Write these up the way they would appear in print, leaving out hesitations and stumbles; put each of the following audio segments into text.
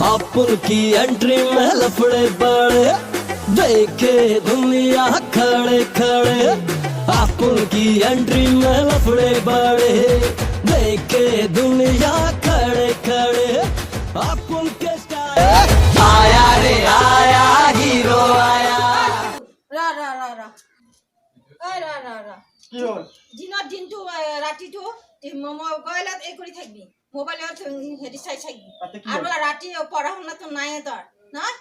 अपन की entry में लफड़े बड़े, देखे दुनिया खड़े खड़े। अपन की एंट्री में लफड़े बड़े, देखे दुनिया खड़े खड़े। अपन के स्टाइल आया रे आया, हीरो आया। ৰ ৰ ৰ ৰ, ঐ ৰ ৰ ৰ। কি হ'ল? দিনত দিনটো ৰাতিটো মোবাইলত এই কৰি থাকবি, মোবাইলত হেৰি চাই থাকবি। তাতে কি আৰু হ'ল? ৰাতি পঢ়া শুনাটো নাইয়ে তোৰ নহয়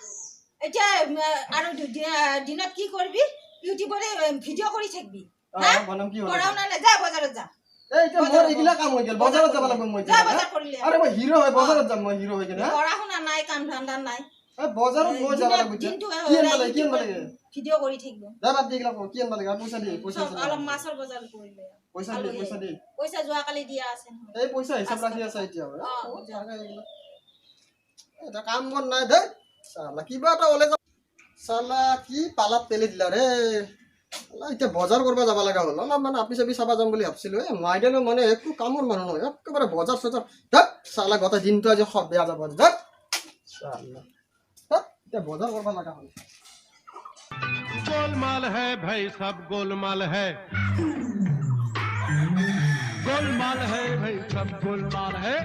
এতিয়া। আৰু দিনত কি কৰিবি? ইউটিউবতে ভিডিঅ' কৰি থাকবি। অ, হা? বনাম, কি হ'ল? পঢ়া শুনা নাই, যা বজাৰত যা। এই এতিয়া মোৰ এইগিলা কাম হৈ গ'ল, বজাৰত যাব লাগিব মই যা। এতিয়া, বজাৰ হা? কৰিলে। আৰে মই হিৰো হয় বজাৰত যাম, মই হিৰো হৈ কিনে, হা? পঢ়া শুনা নাই, কাম ধান্দা নাই। এই বজাৰত মই যাব দিনত লাগিব এতিয়া। দিনটো কি আনিব লাগে, কি আনিব লাগে? ভিডিঅ' কৰি থাকিব। দে বাদ দি এইগিলা কৰ, কি আনিব লাগে? আৰু পইচা দি, পইচা আছে। অলপ মাছৰ বজাৰ কৰিলে। পইচা দি, পইচা দি। পইচা যোৱাকালি দিয়া আছে নহয়। এই পইচা হিচাপ ৰাখি আছা এতিয়া? অ, ক'ত থাকে এইগিলা? এটা কাম বন নাই দেই, চালা কিবা এটা ওলাই যাব। চালা কি পালাত পেলি দিলা ৰে চালা, এতিয়া বজাৰ কৰিব যাব লগা হ'ল। অলপমান আপি চাপি চাব যাম বুলি ভাবছিলো। এই মাইদেনো মানে একো কামৰ মানুহ নহয়, একেবাৰে বজাৰ চজাৰ। ধেৎ চালা, গোটেই দিনটো আজি সব বেয়া যাব। ধেৎ চালা, ধেৎ, এতিয়া বজাৰ কৰিব লগা হ'ল। गोलमाल है भाई, सब गोलमाल है। गोलमाल है भाई, सब गोलमाल है।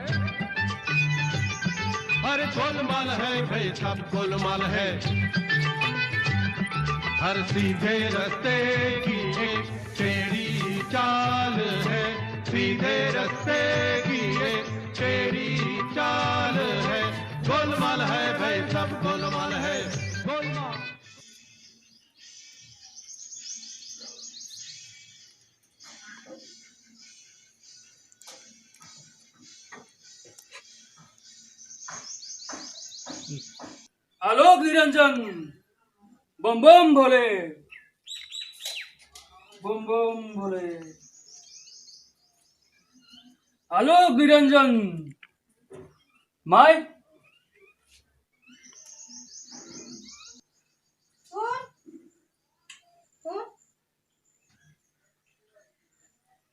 अरे गोलमाल है भाई, सब गोलमाल है। हर सीधे रास्ते की एक टेढ़ी चाल है, सीधे रास्ते की एक टेढ़ी चाल है। गोलमाल है भाई, सब गोलमाल है, गोलमाल। আলোক নিৰঞ্জন, বম বম ভোলে, বম বম ভোলে। আলোক নিৰঞ্জন মাই। শুন শুন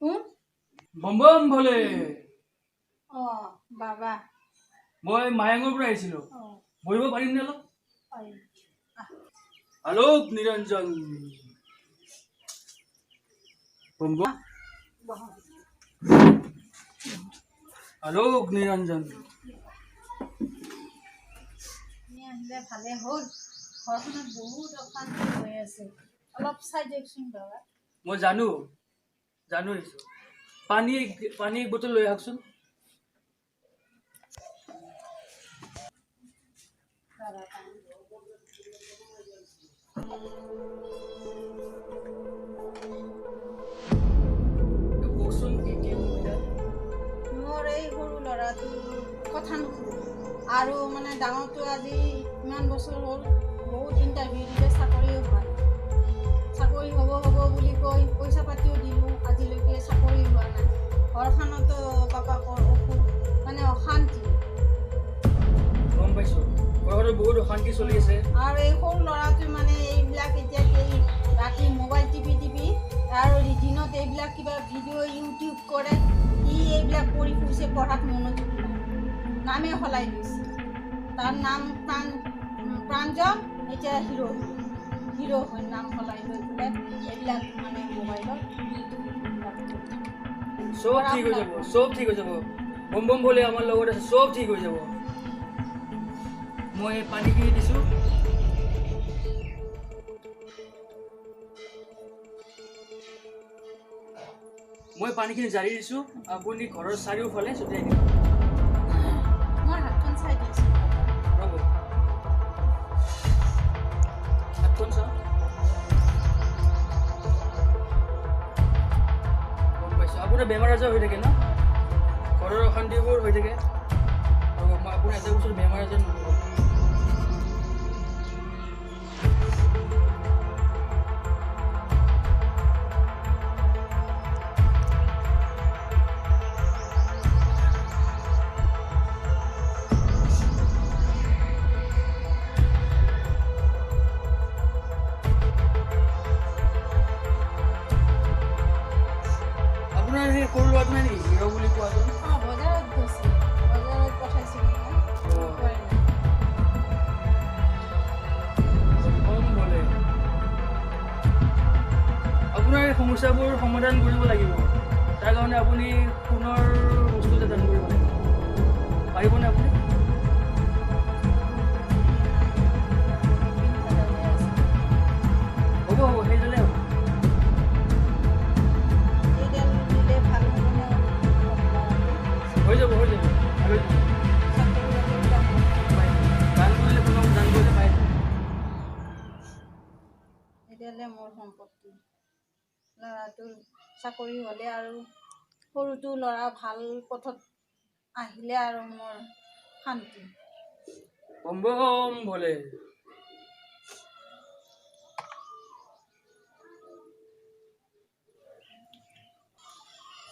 শুন। বম বম ভোলে। অ বাবা। মই মায়াঙৰ পৰা আহিছিলো। অ। বহিব পাৰিম নে অলপ? পাৰিম। আলোক নিৰঞ্জন, বম বম। বহ। আলোক নিৰঞ্জন। তুমি আহিলে ভালে হ'ল। ঘৰখনত বহুত অশান্তি হৈ আছে, অলপ চাই দিয়কচোন বাবা। মই জানো, জানো আহিছো। পানী এক বটল লৈ আহকচোন। বাবা, পানী। কওকচোন, কি কি অসুবিধা? মোৰ এই সৰু ল'ৰাটো কথা নুশুনে আৰু মানে ডাঙৰটো আজি ইমান বছৰ হ'ল, বহুত ইণ্টাৰভিউ দিলে, চাকৰিও হোৱা নাই। চাকৰি হ'ব হ'ব বুলি কৈ পইচা পাতিও দিলোঁ, আজিলৈকে চাকৰি হোৱা নাই। ঘৰখনতো পাপাকৰ অসুখ, মানে অশান্তি। গম পাইছো, ঘৰখনত বহুত অশান্তি চলি আছে। আৰু এই সৰু ল'ৰাটো মানে এইবিলাক এতিয়া এই ৰাতি মোবাইল টিপি টিপি আৰু দিনত এইবিলাক কিবা ভিডিঅ' ইউটিউব কৰে। সি এইবিলাক কৰি ফুৰিছে, পঢ়াত মনোযোগ নাই। নামে সলাই লৈছে, তাৰ নাম প্ৰাঞ্জল, এতিয়া হিৰ' হিৰ' হৈ নাম সলাই লৈ পেলাই এইবিলাক মানে মোবাইলত ইউটিউব এইবিলাক কৰি থাকে। চব ঠিক হৈ যাব, চব ঠিক হৈ যাব। বম বম ভোলে আমাৰ লগত আছে, চব ঠিক হৈ যাব। মই পানীখিনি দিছোঁ। মই পানীখিনি জাৰি দিছোঁ, আপুনি ঘৰৰ চাৰিওফালে ছটিয়াই দিব। মোৰ হাতখন চাই দিছোঁ। ৰ'ব, হাতখন চাওঁ। গম পাইছোঁ, আপোনাৰ বেমাৰ আজাৰ হৈ থাকে ন? ঘৰৰ অশান্তিবোৰ হৈ থাকে। ৰ'ব, মই আপোনাৰ এটা বছৰ বেমাৰ আজাৰ নহ'ব। আপোনাৰ সেই সৰু ল'ৰাটো নাই নেকি, হিৰ' বুলি কোৱাজন? অঁ, বজাৰত গৈছে, বজাৰত পঠাইছিলোঁ মই। অঁ। পোৱাই নাই। সমস্যাবোৰ সমাধান কৰিব লাগিব। তাৰ কাৰণে আপুনি সোণৰ বস্তু এটা দান কৰিব লাগিব। পাৰিবনে আপুনি? হ'ব হ'ব, সেইডালে হ'ব। এইডাল দিলে ভাল হ'বনে? হৈ যাব, হৈ যাব। আৰু চাকৰি বাকৰি পাই দান কৰিলে, সোণক দান কৰিলে পাই যাব। এইডালে মোৰ সম্পত্তি। ল'ৰাটোৰ চাকৰি হ'লে আৰু সৰুটো ল'ৰা ভাল পথত আহিলে আৰু মোৰ শান্তি। বম বম ভোলে।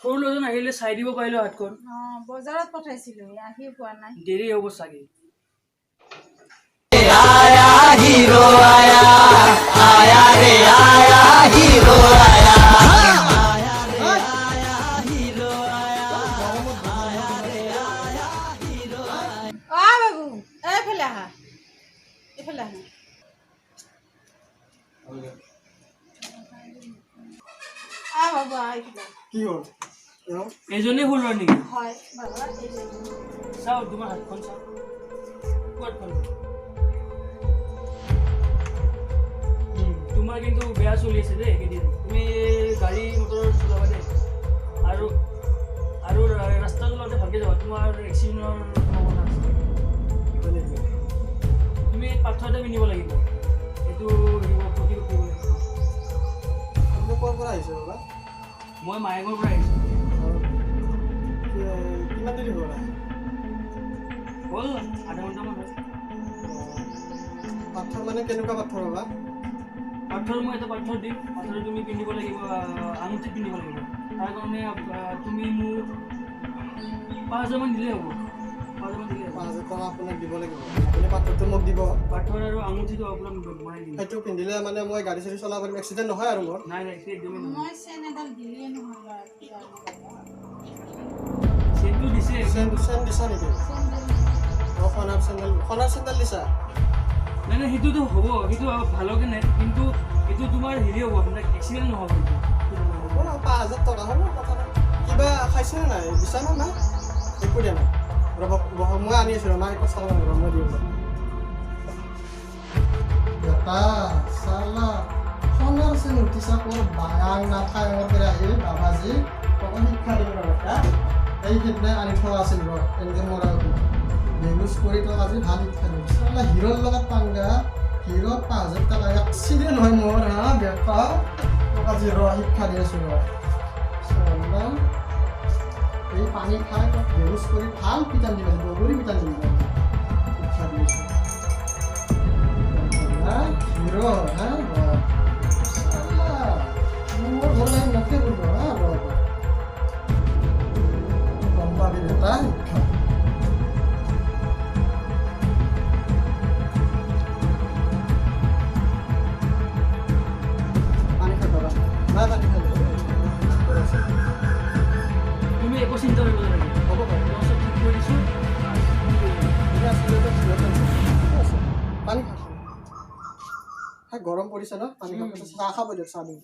সৰু ল'ৰাজন আহিলে চাই দিব পাৰিলো হাতখন। অঁ, বজাৰত পঠাইছিলোঁ, আহি পোৱা নাই। দেৰি হ'ব চাগে। आया हीरो आया, आया रे आया हीरो आया, आया रे आया हीरो आया, आया रे आया हीरो आया। অঁ বাবু, এইফালে আহা, এইফালে আহা। আহ বাবু, আহ এইফালে। কি হ'ল? তেওঁ এজনেই সৰু ল'ৰা নেকি? হয় বাবা, এইজন। চাওঁ তোমাৰ হাতখন, চাওঁ হাতখন। তোমাৰ কিন্তু বেয়া চলি আছে দেই এইকেইদিন। তুমি গাড়ী মটৰ চলাবা দেই, আৰু আৰু ৰাস্তা চলাওঁতে ভালকৈ যাবা, তোমাৰ এক্সিডেণ্টৰ সম্ভাৱনা আছে। হয় নেকি? তুমি পাথৰ এটা পিন্ধিব লাগিব, এইটো প্ৰতিৰোধ কৰিব লাগিব। আপুনি ক'ৰ পৰা আহিছে বাবা? মই মায়েকৰ পৰা আহিছোঁ। কিমান দেৰি হ'ল আহি? হ'ল আধা ঘণ্টামান হ'ল। পাথৰ মানে কেনেকুৱা পাথৰ বাবা? পাথৰ, মই এটা পাথৰ দিম, পাথৰ তুমি পিন্ধিব লাগিব, আঙুঠিত পিন্ধিব লাগিব। তাৰ কাৰণে তুমি মোক 5,000মান দিলেই হ'ব, 5,000মান দিলেই হ'ব। 5,000 টকা আপোনাক দিব লাগিব? আপুনি পাথৰটো মোক দিব? পাথৰ আৰু আঙুঠিটো আপোনাক বনাই দিম। সেইটো পিন্ধিলে মানে মই গাড়ী চাড়ী চলাব পাৰিম, এক্সিডেণ্ট নহয় আৰু মোৰ? নাই নাই, সেইটো একদমেই নহয়। মই চেন এডাল দিলেই নহয় ল'ৰাটোৰ কাৰণে বাবা। চেনটো দিছে। চেন চেন দিছা নেকি? চেনডাল। অঁ, সোণাৰ চেণ্ডেল, সোণাৰ চেণ্ডেল দিছা? নাই নাই, সেইটোতো হ'ব, সেইটো ভালকে নাই, কিন্তু এইটো তোমাৰ হেৰি হ'ব, আপোনাৰ এক্সিডেণ্ট নহ'ব এইটো। হ'ব ন, 5,000 টকা হ'ব, কথা নাই। কিবা খাইছেনে নাই? দিছা নে নাই? একো দিয়া নাই। ৰ'ব, বহক, মই আনি আছোঁ। মাক একো চাব নালাগে, মই দিম। বেটা চালা, সোণাৰ চেন উঠিছা ক'ৰ বায়াং নাথায়ৰ পৰা আহি বাবাজী? তোক শিক্ষা দিম ৰ বেটা। এই সেইদিনা আনি থোৱা আছিল ৰ, এনেকৈ মৰা বেহুচ কৰি তোক আজি ভাল শিক্ষা দিম। চালা হিৰ'ৰ লগত পাংগা, হিৰ'ক 5,000 টকা, এক্সিডেণ্ট হয় মোৰ। হা বেটা, তোক আজি ৰ শিক্ষা দি আছোঁ ৰ। চালা এই পানী খাই তোক বেহুচ কৰি ভাল পিটান দিম আজি, বগৰী পিটান দিম, শিক্ষা দি আছোঁ। হিৰ' হা, ৰ চালা, মোৰ ঘৰলৈ আহি মোকে কৰিব। হা, ৰ ৰ, গম পাবি বেটা শিক্ষা। পানী খাই বাবা, নাই পানী খাই। তুমি একো চিন্তা কৰিব নালাগে। হ'ব বাৰু। মই চব ঠিক কৰি দিছোঁ। ঠিকে আছে, ঠিকে আছে। পানী খা, খা, গৰম পৰিছে ন, পানী খা। চাহ খাব দিয়ক, চাহ দিম।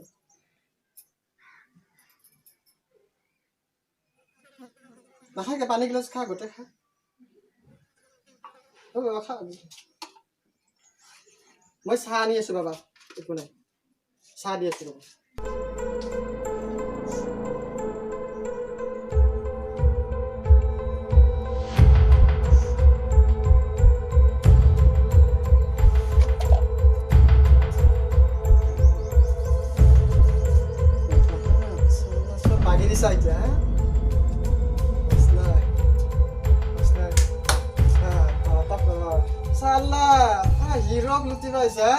নাখায়? পানী গিলাচ খা, গোটেই খা। অ বাবা, খা। মই চাহ আনি আছো বাবা, একো নাই, চাহ দি আছো বাবা। চব বাগি দিছা এতিয়া হা? বাছ নাই, বাছ নাই। চালা হিৰক লুটি পাইছা,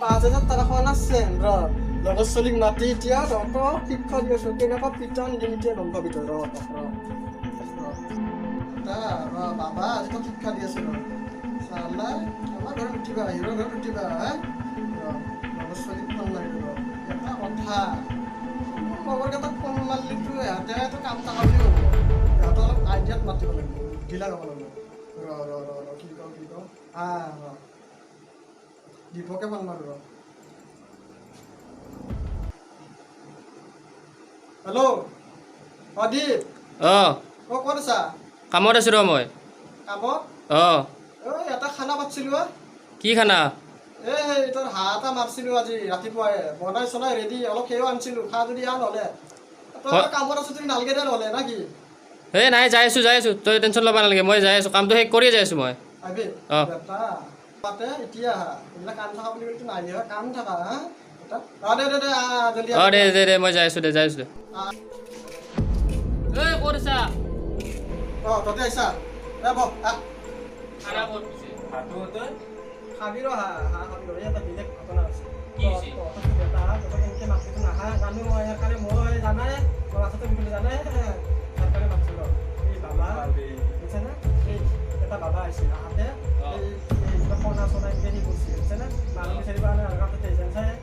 5,000 টকা খোৱা নাছিল। ৰ, লগৰ ছোৱালীক মাতি এতিয়া তহঁতক শিক্ষা দি আছো, কেনেকুৱা পিটন দিম এতিয়া গম পাবি তই। ৰ ৰ ৰ বাবা, আজি তোক শিক্ষা দি আছো, ৰ। চালা আমাৰ ঘৰত উঠিবা, হিৰৰ ঘৰত উঠিবা হা? ৰ, লগৰ ছোৱালীক ফোন মাৰিলো। ৰ, এটা কথা, মোৰ লগৰ কেইটাক ফোন মাৰিলেতো ইহঁতেতো কাম থকা বুলি ক'ব। ইহঁতক অলপ আইডিয়াত মাতিব লাগিব, বুদ্ধি লগাব লাগিব। ৰ ৰ ৰ ৰ, কি কওঁ, কি কওঁ। হা, ৰ, দীপকে ফোন মাৰো ৰ। হেল্ল' অ দীপ। অঁ। অ, ক'ত আছা? কামত আছোঁ ৰ মই। কামত? অঁ। ঐ, এটা খানা পাতছিলো অ। কি খানা? এই সেই তোৰ হাঁহ এটা মাৰছিলো আজি ৰাতিপুৱাই, বনাই চনাই ৰেডি, অলপ সেও আনছিলো, খা যদি আহ নহ'লে। তই কামত আছো তুমি, নালগে দে নহ'লে, না কি? এই নাই, যাই আছোঁ, যাই আছোঁ, তই টেনশ্যন ল'ব নালাগে, মই যাই আছোঁ, কামটো শেষ কৰিয়ে যাই আছোঁ মই। আহিবি? অ। বেটা পাতে এতিয়া আহা, এইবিলাক কাম থকা বুলি ক'লেতো নাহিবি হয়, কাম থকা হা বেটা। অ দে দে দে, আহ জলদি আহ। অঁ, দে দে দে, মই যাই আছোঁ দে, যাই আছোঁ দে। আহ। এই, ক'ত আছা? অ, ততে আহিছা, দে বহ, আহ। খানা ক'ত পিছে? খাবি ৰ, হাঁহ হাঁহ খাবি ৰ। এই এটা বেলেগ ঘটনা হৈছে। কি হৈছে? তহঁতক বেটা, তহঁতক এনেকে মাতিটো নাহা জানো মই, সেইকাৰণে মই জানাই, মই মাথাটো বিষলৈ জানাই, সেইকাৰণে মাতিছো ৰ। এই বাবা বুজিছানে, এই এটা বাবা আহিছিল, আহাতে এই এই কিবা কণা চনা এনেকে সি কৰিছিল, বুজিছানে, মানুহ বিচাৰিব কাৰণে আৰু কাষতে আহিছে, বুজিছানে?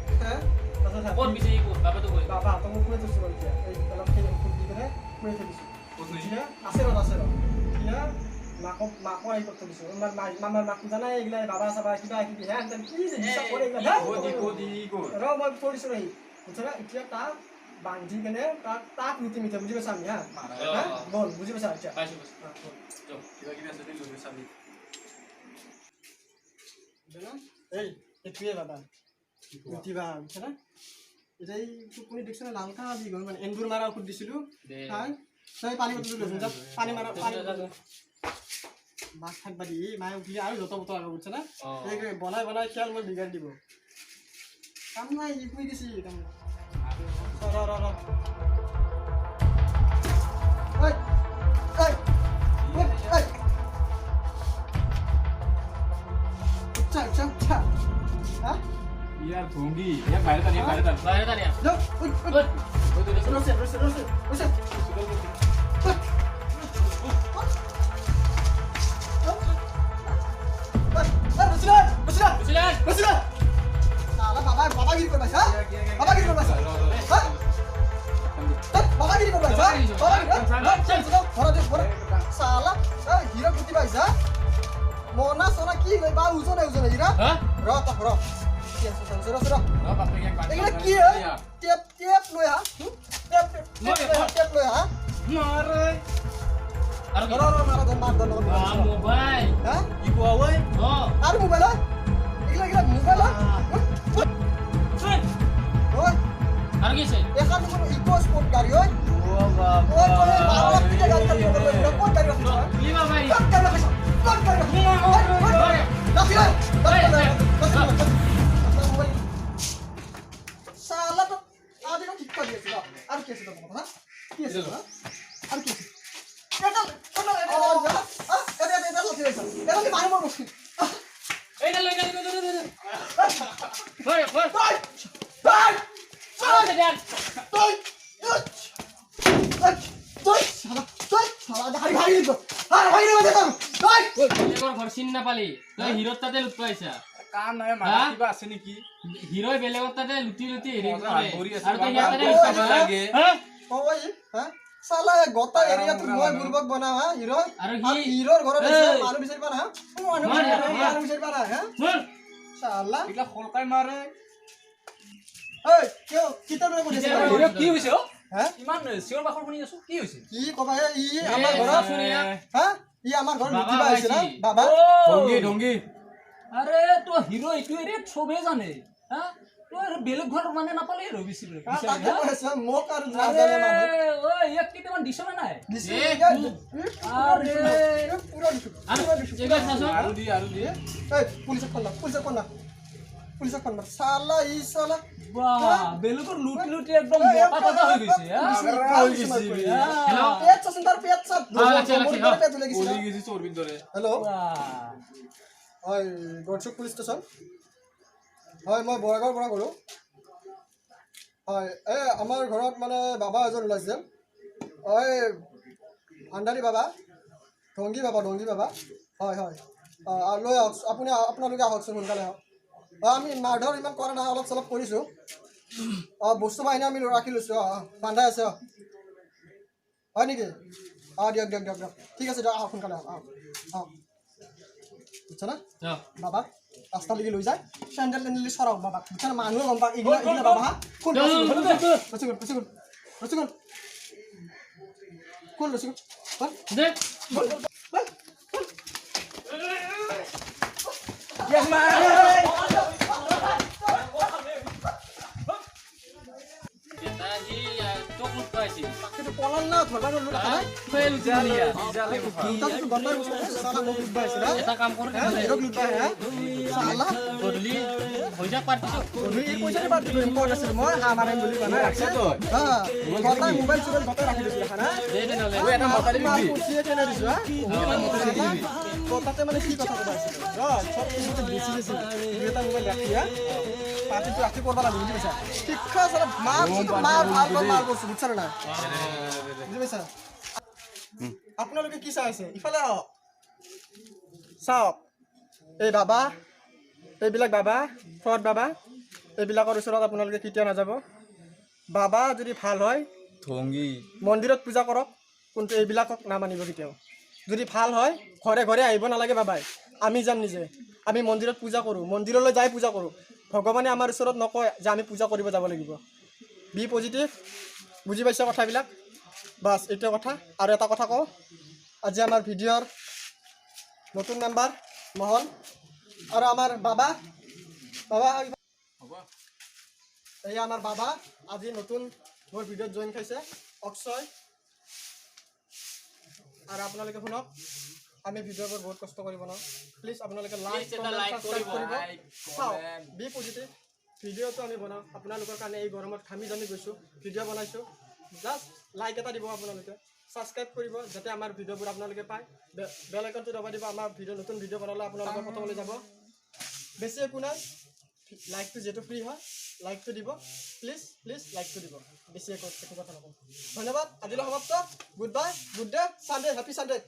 তাৰপিছত ক'ত পিছে? ই ক'ত বাবাটো ক'ত? বাবাহঁতক মই কুৱাই থৈছোঁ ৰ এতিয়া, এই অলপ সেই ঔষধ দি কেনে কুৱাই থৈ দিছোঁ। এতিয়া আছে ৰ, আছে ৰ। এতিয়া মাকো আহি কৰি থৈ দিছোঁ। আমাৰ মাকটো জানাই, এইগিলা বাবা চাবা কিবা কিবি হেন তেন কি যে বিশ্বাস কৰে এইগিলা, ধেই। ৰ, মই থৈ দিছোঁ ৰ সি, বুজিছানে? এতিয়া তাক বান্ধি কেনে তাক লুটি মিঠা, বুজি পাইছা আমি হা হা? ব'ল, বুজি পাইছা এতিয়া? পাইছোঁ, পাইছোঁ। অ, ব'ল। বুজিছানে? এই এইটোৱে বাবা লুটিবা, বুজিছানে? এতিয়া এই টোপনি দেখছানে, লালকা বিষ হ'ল, মানে এন্দুৰ মাৰা ঔষধ দিছিলোঁ। দে। খাই তই পানী বটলটো লৈছোন, যা, পানী মাৰা পানী। মাক থাকবা দি, মায়ে উঠিলে আৰু যত বত আৰু, বুজিছানে? অ। এই বনাই বনাই খিয়াল মই বিগাৰি দিব। কাম নাই, ই শুই দিছি কাম নাই। ৰ ৰ ৰ, ঐ ঐ ঐ ঐ, উঠছা উঠছা উঠছা হা? ইয়াৰ ভংগী, ইয়াক বাহিৰত আনি, বাহিৰত আন। বাহিৰত আনি। যাওঁ, উঠ উঠ। ৰছে ৰছে ৰছে ৰছে, উঠ। বুজিলা? বাবাগিৰি কৰিব আহিছা, বাবাগিৰি কৰিব আহিছা, হা? তই বাবাগিৰি কৰিব আহিছা, বাবাগিৰি, ঘৰত চালা হীৰা গুটি পাইছা, মনা চনা কি লৈ বা ওজনে ওজনে হীৰা। হা? ৰ, তই ৰ, কি আছে ৰ ৰ। এইগিলা কি হয়? টেপ টেপ লৈ আহা, টেপ টেপ লৈ আহা, টেপ লৈ আহা। আৰু ৰ ৰ, মাৰ দে, মাৰ দে লগত। মোবাইল। হা? কি কোৱা ঐ? অ। আৰু মোবাইল হয় এইগিলা, এইগিলা মোবাইল হয়। ঐ। আৰু কি আছে? এখন দেখোন ইকো স্পৰ্ট গাড়ী ঐ। ঐ, তই 12 লাখ টকীয়া গাড়ী কাটিব পাৰিবি, ক'ত গাড়ী ৰাখিছ? খুলিব পাৰি। ক'ত গাড়ী ৰাখিছ? ক'ত গাড়ী ৰাখিছ? ৰাখি লৈ, চালা তো আজি শিক্ষা দি আছো। আৰু কি আছে তোৰ কথা? কি আছে? আৰু কি আছে? এটা এটা এটা এটা এটা লাঠি লৈছ, এটা লাঠি মাৰিব বস্তু। এই লৈ লৈ লৈ লৈ লৈ। হয় হয়। তই তই তই শালা হাৰি ভাগি দিব, হাৰি ভাগি দিব তই। বেলেগৰ ঘৰ চিনি নাপালি তই, হিৰোৰ তাতে লুট পাইছা? কাম নাই মানুহ, কিবা আছে নেকি? হিৰই বেলেগৰ তাতে লুটি লুটি হেৰি মজা হাত ভৰি আছে, আৰু তই ইয়াৰ তাতে বাবা, লুট পাইছা? লাগে। হা? ঐ হা চালা, গোটা এৰিয়াটো মই বুৰ্বক বনাও হা হিৰ আৰু আৰু হিৰৰ ঘৰত আহিছে, মানুহ বিচাৰি পা না, মানুহ মানুহ বিচাৰি পা না হা চালা। এইগিলা খলকাই মাৰে। ঐ, কিয় কিতাপ কৰি আছে? হিৰ, কি হৈছে অ? হা? ইমান চিঞৰ বাখৰ শুনি আছো, কি হৈছে? কি কবা, ই আমাৰ ঘৰত, হা, ই আমাৰ ঘৰত লুটিবা আহিছে না বাবা। ঢংগি ঢংগি। আৰে তই হিৰ, এইটো এৰিয়াত চবেই জানে হা, তই বেলেগ ঘৰ মানে নাপালে আৰু বেছি। তাকে কৈ আছো, মোক আৰু নাজানে মানুহ। ঐ, ইয়াক কেইটামান দিছ নে নাই? দিছো, পুৰা দিছো, পুৰা দিছো। আৰু দি, আৰু দি। এই পুলিচক ফোন, পুলিচক ফোন, পুলিচক ফোন। চালা ই চালা বেলেগৰ লুটি লুটি একদম মোটা তাজা হৈ গৈছে। পেট চাচোন, তাৰ পেট চাপ, পেট ওলাই গৈছে চৰ্বিৰ দৰে। হেল্ল', হয়, গড়চুক পুলিচ ষ্টেচন হয়, মই বৰাগাঁৱৰ পৰা ক'লোঁ হয়। এই আমাৰ ঘৰত মানে বাবা এজন ওলাইছিল, হয়, ভাণ্ডাৰী বাবা, ঢংগী বাবা, ঢংগী বাবা, হয় হয়। লৈ আহক আপুনি, আপোনালোকে আহকচোন, সোনকালে আহক। অঁ, আমি মাৰধৰ ইমান কৰা নাই, অলপ চলপ কৰিছোঁ। অঁ, বস্তু বাহিনী আমি ৰাখি লৈছোঁ। অঁ অঁ, বান্ধাই আছে। অঁ, হয় নেকি? অঁ, দিয়ক দিয়ক দিয়ক দিয়ক, ঠিক আছে দিয়ক, আহক, সোনকালে আহক। আহক আহক, বুজিছা না? বাবাক ৰাস্তালৈকে লৈ যায়, চেণ্ডেল তেণ্ডেল চৰাওক বাবাক, বুজিছা না? মানুহে গম পাওক এইগিলা এইগিলা বাবা। হা, কোন? গুচি গ'ল, গুচি গ'ল। ৰছী খোল। খোল ৰছী খোল। দে। খোল, খোল, খোল। এটা সি তোক লুট পাইছিল। কিন্তু পলাল না, ধৰবা নোৱাৰিলো, দেখা নাই? তাতে গম পাই গৈছো, চালা মোক লুটবা আহিছে না? এটা কাম কৰ। হা, হিৰক লুটবা আহে, হা? চালা। গধূলি হৈ যাক পাৰ্টিটো। গধূলি এই পইচাটো পাৰ্টি কৰিম কোৱা নাছিলো মই, হাঁহ মাৰিম বুলি কোৱা নাই, ৰাখছে। হা, গোটাই মোবাইল চোবাইল গোটাই ৰাখি দিছো, দেখা নাই? দে তেনেহ'লে। মাল পচিয়ে কেনে দিছো, হা? তাতে মানে কি কথা ক'ব আছিল ৰ, চব কিছুতে বেছি বেছি দুই এটা মোবাইল ৰাখি, হা, পাৰ্টিটো ৰাতি কৰিব লাগিব, বুজি পাইছা? শিক্ষা চালা মাৰ মাৰ ভাল ভাল মাৰ কৰিছো, বুজিছা নে নাই? বুজি পাইছা? আপোনালোকে কি চাই আছে? ইফালে আহক, চাওক। এই বাবা, এইবিলাক বাবা ফ্ৰড বাবা, এইবিলাকৰ ওচৰত আপোনালোকে কেতিয়াও নাযাব। বাবা যদি ভাল হয় ঢংগী। মন্দিৰত পূজা কৰক, কিন্তু এইবিলাকক নামানিব কেতিয়াও। যদি ভাল হয় ঘৰে ঘৰে আহিব নালাগে বাবাই, আমি যাম নিজে। আমি মন্দিৰত পূজা কৰোঁ, মন্দিৰলৈ যাই পূজা কৰোঁ। ভগৱানে আমাৰ ওচৰত নকয় যে আমি পূজা কৰিব যাব লাগিব। বি পজিটিভ, বুজি পাইছা কথাবিলাক? বাছ, এইটোৱে কথা। আৰু এটা কথা কওঁ, আজি আমাৰ ভিডিঅ'ৰ নতুন মেম্বাৰ মহন আৰু আমাৰ বাবা, বাবা, এয়া আমাৰ বাবা, আজি নতুন মোৰ ভিডিঅ'ত জইন খাইছে অক্ষয়। আৰু আপোনালোকে শুনক, আমি ভিডিঅ'বোৰ বহুত কষ্ট কৰি বনাওঁ। প্লিজ আপোনালোকে লাইক Please এটা like subscribe কৰিব। কৰিব। চাওক, বি পজিটিভ ভিডিঅ'টো আমি বনাওঁ আপোনালোকৰ কাৰণে। এই গৰমত ঘামি জামি গৈছোঁ, ভিডিঅ' বনাইছোঁ। জাষ্ট লাইক এটা দিব আপোনালোকে, ছাবস্ক্ৰাইব কৰিব, যাতে আমাৰ ভিডিঅ'বোৰ আপোনালোকে পায়। বেল আইকনটো দবাই দিব, আমাৰ ভিডিঅ', নতুন ভিডিঅ' বনালে আপোনালোকৰ প্ৰথমলৈ যাব। বেছি একো নাই, লাইকটো যিহেতু ফ্ৰী হয়, লাইকটো দিব প্লিজ, প্লিজ লাইকটো দিব। বেছি একো একো কথা নকওঁ। ধন্যবাদ, আজিলৈ সমাপ্ত। Good bye, good day, Sunday, happy Sunday.